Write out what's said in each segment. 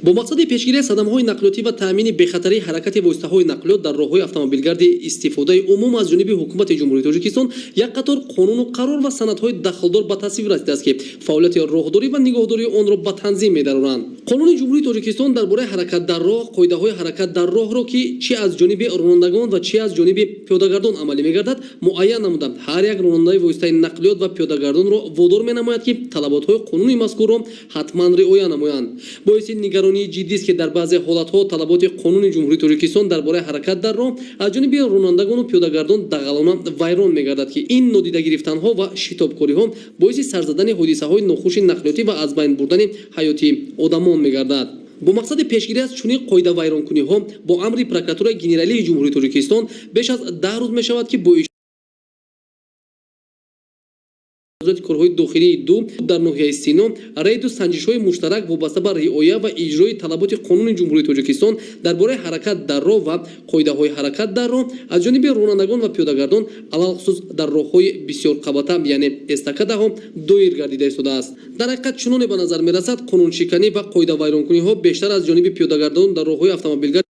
Бо мақсади пешгирии садамаҳои нақлиётӣ ва таъмини бехатарии ҳаракати воситаҳои нақлиёт дар роҳҳои автомобилгарди истифодаи умум аз ҷониби Ҳукумати Ҷумҳурии Тоҷикистон як қатор қонуну қарор ва санадҳои дахлдор ба тасвиб расидааст, ки фаъолияти роҳдорӣ ва нигоҳдории онро ба танзим медароранд. Қонуни Ҷумҳурии Тоҷикистон дар бораи ҳаракат дар роҳ қоидаҳои ҳаракат дар роҳро, ки чӣ аз ҷониби ронандагон ва чӣ аз ҷониби пиёдагардон амалӣ мегардад, муайян намуда, ҳар як ронандаи воситаи нақлиёт ва пиёдагардонро водор менамояд, ки талаботҳои қонуни мазкурро ҳатман риоя намоянд. Боиси нигаронии ҷиддист, ки дар баъзе ҳолатҳо талаботи Қонуни Ҷумҳурии Тоҷикистон дар бораи ҳаракат дар роҳ аз ҷониби ронандагону пиёдагардон дағалона вайрон мегардад, ки ин нодида гирифтанҳо ва шитобкориҳо боиси сар задани ҳодисаҳои нохуши нақлиётӣ ва аз байн бурдани ҳаёти одамон мегардад. Бо мақсади пешгирӣ аз чунин қоидавайронкуниҳо бо амри Прокуратураи Генералии Ҷумҳурии Тоҷикистон беш аз 10 рӯз мешавад, ки бо Вазорати корҳои дохилии ду дар ноҳияи Сино рейду санҷишҳои муштарак вобаста ба риоя ва иҷрои талаботи Қонуни Ҷумҳурии Тоҷикистон дар бораи ҳаракат дар роҳ ва қоидаҳои ҳаракат дар роҳ аз ҷониби ронандагон ва пиёдагардон, алалхусус дар роҳҳои бисёрқабата, яъне эстакадаҳо, доир гардида истодааст. Дар ҳақиқат, чуноне ба назар мерасад, қонуншиканӣ ва қоидавайронкуниҳо бештар аз ҷониби пиёдагардон дар роҳҳои автомобилгарди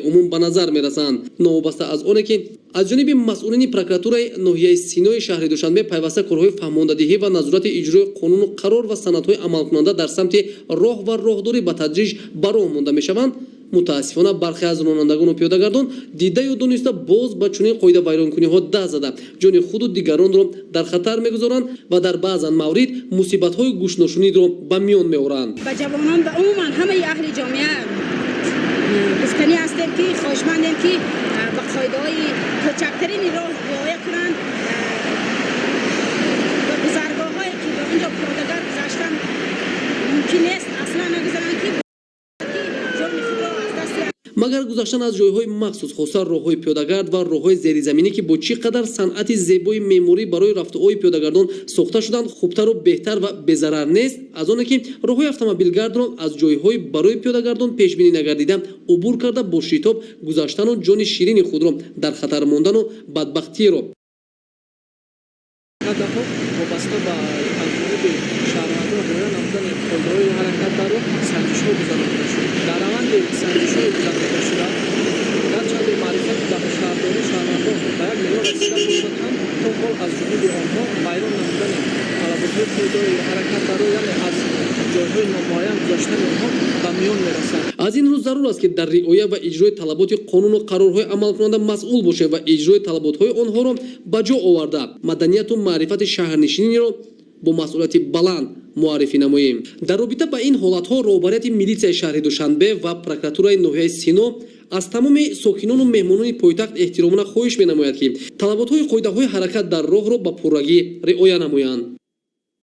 умум ба назар мерасанд. Новобаста аз оне ки аз ҷониби масъулини прокуратураи ноҳияи Синои шаҳри Душанбе пайваста корҳои фаҳмондадиҳӣ ва назорати иҷрои қонуну қарор ва санадҳои амалкунанда дар самти роҳ ва роҳдорӣ ба тадриҷ ба роҳ монда мешаванд, мутаассифона, бархе аз ронандагону пиёдагардон дида ё дониста боз ба чунин қоидавайронкуниҳо даст зада, ҷони худу дигаронро дар хатар мегузоранд ва дар баъзан маврид мусибатҳои гӯшношунидро ба миён меоранд. Ба ҷавонон ва умуман ҳамаи аҳли ҷомеа гуфтанӣ ҳастем, ки хоҳишмандем, ки ба қоидаҳои кӯчактарини роҳ риоя кунанд. Ба гузаргоҳҳое, ки ба онҷо пиёдагард гузаштан мумкин нест, аслан нагузаранд, ки ҷони худро аз дасти Магар гузаштан аз ҷойҳои махсус, хоса роҳҳои пиёдагард ва роҳҳои зеризаминӣ, ки бо чӣ қадар санъати зебои меъморӣ барои рафтуои пиёдагардон сохта шуданд, хубтару беҳтар ва безарар нест аз оне ки роҳҳои автомобилгардро аз ҷойҳои барои пиёдагардон пешбинӣ нагардида убур карда, бо шитоб гузаштану ҷони ширини худро дар хатар мондану бадбахтиро? Даҳо вобаста ба аз ҷониби шаҳрвандон риоя намудани қоидаҳои ҳаракат дар роҳ санҷишҳо гузаронида шуд. Дар раванди санҷишҳои гузаронида шуда, гарчанде маърифати шаҳрдорӣ шаҳрвандон ба як меъёр расида бошад ҳам, то ҳол аз ҷониби онҳо вайрон намудани талаботҳои қоидаҳои ҳаракат дар роҳ, яъне аз ҷойҳои номуайян гузаштани онҳо ба миён мерасад. Аз ин рӯ зарур аст, ки дар риоя ва иҷрои талаботи қонуну қарорҳои амалкунанда масъул бошем ва иҷрои талаботҳои онҳоро ба ҷо оварда, маданияту маърифати шаҳрнишиниро бо масъулияти баланд муаррифӣ намоем. Дар робита ба ин ҳолатҳо роҳбарияти милитсияи шаҳри Душанбе ва прокуратураи ноҳияи Сино аз тамоми сокинону меҳмонони пойтахт эҳтиромона хоҳиш менамояд, ки талаботҳои қоидаҳои ҳаракат дар роҳро ба пуррагӣ риоя намоянд.